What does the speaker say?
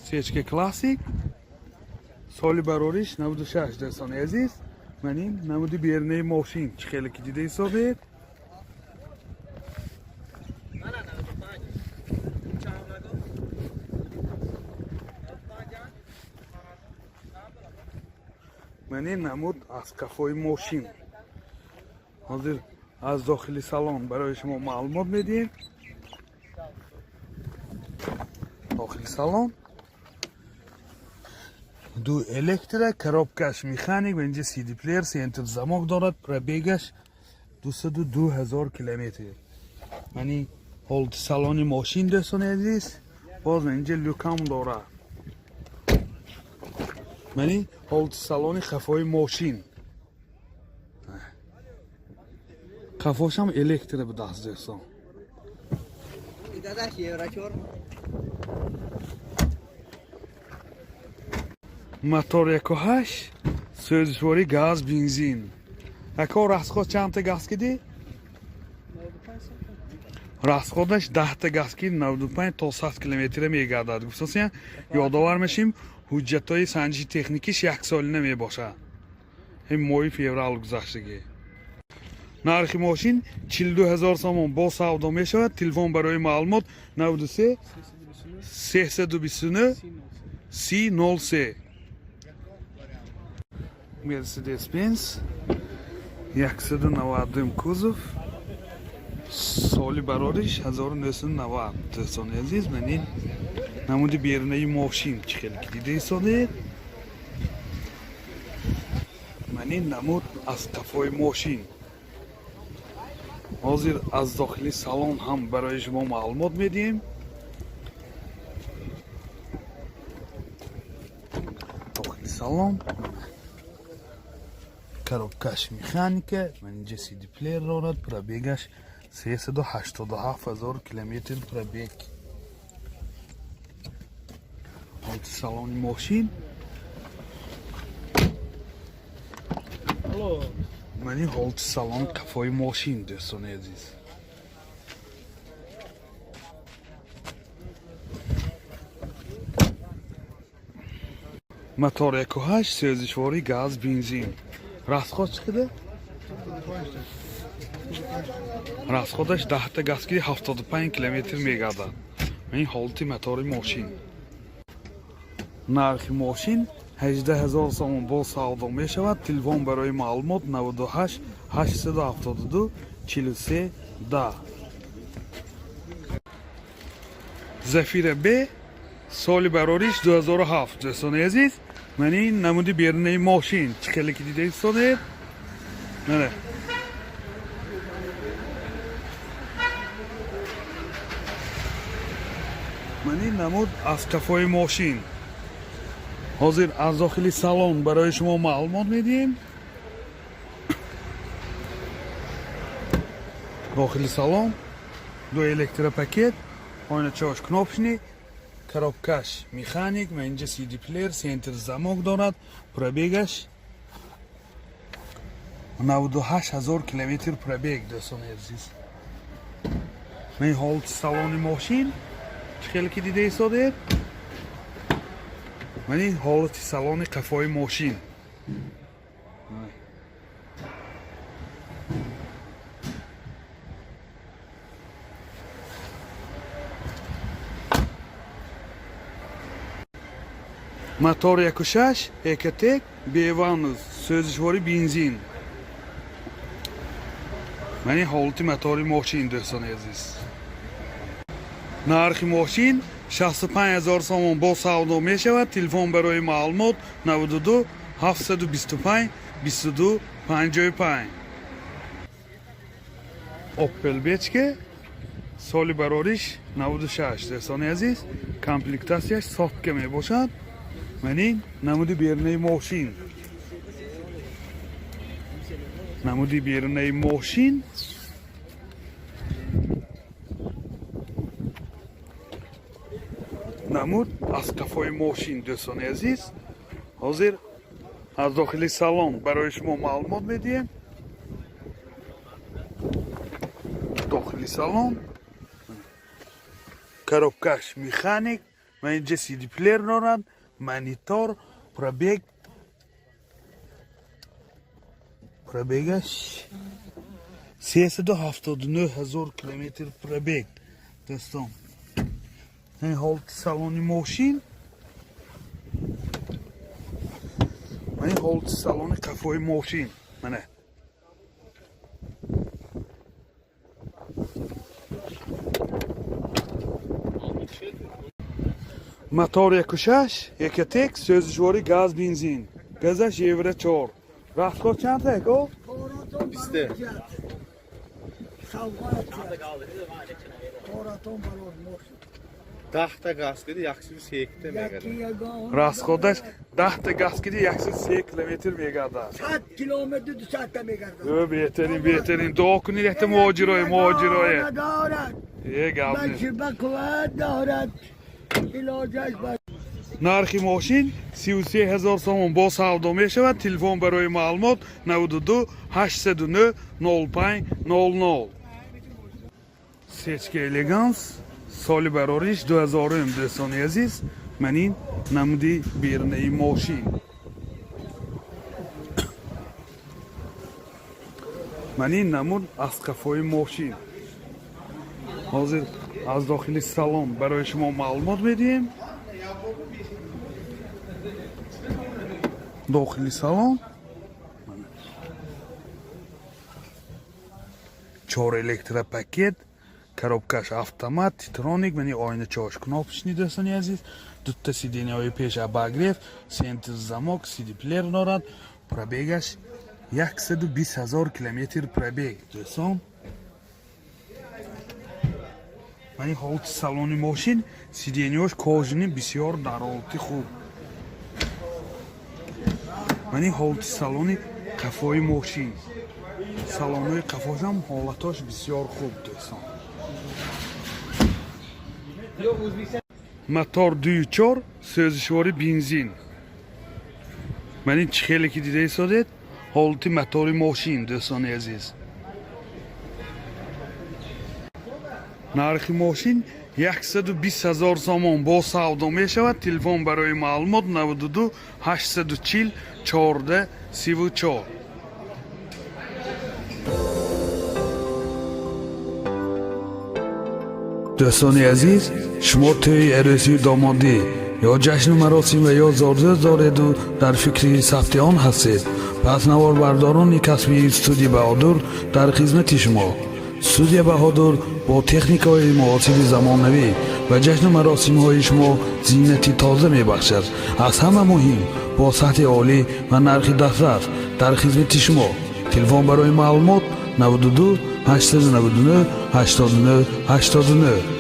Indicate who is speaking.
Speaker 1: Сечка Классик, соли барориш 96. Дӯстони азиз, ман ин намуди берунаи мошин, чӣ хеле ки дида ҳисобед. Ман ин намуд аз қафои мошин. Ҳозир аз дохили салон барои шумо маълумот медиҳем. Дохили салон ду электро, коробкаш механик ва инҷа CD плеер, центр замок дорад. Пробегаш 202 ҳазор километр. Мани ҳолати салони мошин, дӯстони азиз. Боз инҷа люкам дорад. Мани ҳолати салони қафои мошин, қафошам электро будааст, дӯстон.
Speaker 2: Дадаш, евро 4.
Speaker 1: Мотор 1,8, сӯзишворӣ газ, бензин. Ако, расход чандта газ кидӣ? Расходаш 10-та газ ки 95 то 100 километра мегардад, гуфтасия. Ёдовар мешим, ҳуҷҷатҳои санҷиши техникиш яксолина мебошад. Ин моҳи феврал гузаштагӣ. Нархи мошин 42 ҳазор сомон, бо савдо мешавад. Телефон барои маълумот 93 329 30 03. Мерседес Бенз 190 кузов, соли барориш 1990. Дӯстони азиз, ман ин намуди берунаи мошин, чӣ хеле ки дида истодед. Ман ин намуд аз қафои мошин. Ҳозир аз дохили салон ҳам барои шумо маълумот медиҳем. Дохили салон коробкаш механика, ман инҷа CD плеер дорад. Пробегаш 387 ҳазор километр пробег. Ҳолати салони мошин.
Speaker 3: Алло.
Speaker 1: Мани ҳолати салони қафои мошин, дӯстони азиз. Мотор 1,8, сӯзишворӣ газ, бензин. Расход чӣ қадар? Расходаш 10-та газ ки 75 километр мегардад. Ин ҳолати мотори мошин. Нархи мошин 18 ҳазор сомон, бо савдо мешавад. Телефон барои маълумот 98 872 43 10. Зафира Б, соли барориш 2007. Дӯстони азиз, ман ин намуди берунаи мошин, чӣ хеле ки дида истодед. Мана ман ин намуд аз қафои мошин. Ҳозир аз дохили салон барои шумо маълумот медиҳем. Дохили салон ду электропакет, ойначаош кнопочный, коробкаш механик ва инҷа CD плеер, центр замок дорад. Пробегаш 98 ҳазор километр пробег, дӯстони азиз. Ман ҳолати салони мошин, чӣ хеле ки дида истодед. Ман ин ҳолати салони қафои мошин. Мотор 1,6 Экотек, беванус, сӯзишворӣ бензин. Ман ин ҳолати мотори мошин, дӯстони азиз. Нархи мошин 65 ҳазор сомон, бо савдо мешавад. Телефон барои маълумот 92 725 22 55. Опел Бечке, соли барориш 96. Дӯстони азиз, комплектатсияш сотка мебошад. Ман ин намуди берунаи мошин, намуди берунаи мошин. Намуд аз қафои мошин, дӯстони азиз. Ҳозир аз дохили салон барои шумо маълумот медиҳем. Дохили салон коробкаш механик. Ман инҷа CD плеер дорад, монитор, пробег. Пробегаш 379 ҳазор километр пробег, дӯстон. Ин ҳолати салони мошин. Ман ин ҳолати салони қафои мошин. Мана. Мотор 1.6, Ecotec, сӯзишворӣ газ, бензин. Газаш Евро 4. Расход чанд ако?
Speaker 2: Бисте.
Speaker 3: Коратон барор мошин.
Speaker 2: 10 та газ киди, 103 та мегардад.
Speaker 1: Расходаш 10 та газ киди, 103 километр мегардад.
Speaker 3: 100 километр 200 та мегардад.
Speaker 1: Ё, беҳтарин, беҳтарин. Дуо кунед якта муҳоҷирои, муҳоҷирои.
Speaker 3: Надорад.
Speaker 1: Е, гап нест.
Speaker 3: Бачи ба қувват дорад. Илоҷаш ба
Speaker 1: Нархи мошин 33 ҳазор сомон, бо савдо мешавад. Телефон барои маълумот 92 809 05 00. Сечка Элеганс, соли барориш 2000. Дӯстони азиз, ман ин намуди берунаи мошин. Ман ин намуд аз қафои мошин. Ҳозир аз дохили салон барои шумо маълумот медиҳем. Дохили салон чор электропакет, коробкаш автомат, титроник, мани оина чош кнопочный, дӯстони азиз, дута сиденьяҳои пеш обогрев, центр замок, CD плеер дорад. Пробегаш 120 ҳазор километр пробег, дӯстон. Мани ҳолати салони мошин, сиденьяҳош кожаный, бисёр дар ҳолати хуб. Мани ҳолати салони қафои мошин. Салонҳои қафошам ҳолатош бисёр хуб, дӯстон. Мотор 2.4, сӯзишвори бензин. Ман ин чӣ хеле ки дида истодед, ҳолати мотори мошин, дӯстони азиз. Нархи мошин 120 ҳазор сомон, бо савдо мешавад. Телефон барои маълумот 92 840 14 34. Дӯстони азиз, шумо тӯи арӯсию домодӣ ё ҷашну маросим ва ё зодрӯз дореду дар фикри сабти он ҳастед, пас наворбардорони касбии студия Баҳодур дар хизмати шумо. Студия Баҳодур бо техникаҳои муосири замонавӣ ба ҷашну маросимҳои шумо зинати тоза мебахшад. Аз ҳама муҳим, бо сатҳи олӣ ва нархи дастрас дар хизмати шумо. Телефон барои маълумот 92 899 89 89.